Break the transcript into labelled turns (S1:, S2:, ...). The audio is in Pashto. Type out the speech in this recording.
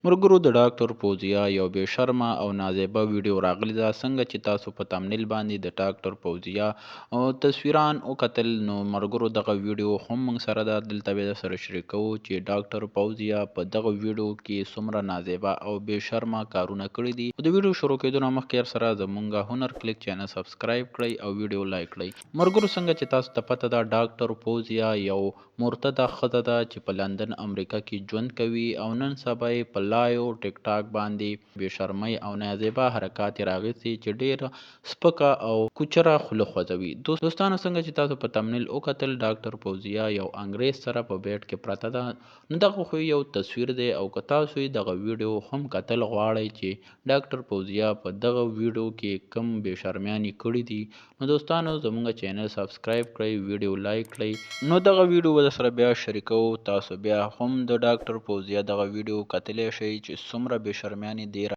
S1: ملګرو د ډاکټر فوزیه یو بې شرمه او نازیبه ویډیو راغلې ده. څنګه چې تاسو په تمنیل باندې د ډاکټر فوزیه تصویران وکتل، نو ملګرو دغه ویډیو هم موږ سره ده، دلته به سره شریکوو چې ډاکټر فوزیه په دغه ویډیو کې څومره نازیبه او بې شرمه کارونه کړي دي. د ویډیو شروع کېدو نه مخکې سره زمونږ هنر کلیک چینل سبسکرایب کړئ او ویډیو لایک کړئ. ملګرو څنګه چې تاسو ته پته ده، ډاکټر فوزیه یو مرتده ښځه ده چې په لندن امریکا کې ژوند کوي او نن سبا یې په لایو ټیک ټاک باندې بې شرمۍ او نازیبا حرکات یې راغیستي چې ډېره سپکه او کوچره خوله خوځوي. دوستانو څنګه چې تاسو په تمنیل وکتل، ډاکټر فوزیه یو انګریز سره په بیډ کې پرته ده، نو دغه خو یو تصویر دی. او که تاسو یې دغه ویډیو هم کتل غواړئ چې ډاکټر فوزیه په دغه ویډیو کې کوم بې شرمیانې کړي دي، نو دوستانو زمونږ چینل سبسکرایب کړئ، ویډیو لایک کړئ، نو دغه ویډیو به سره بیا شریکوو. تاسو بیا هم د ډاکټر فوزیه دغه ویډیو کتلی شئ چې څومره بې شرمیانې دی.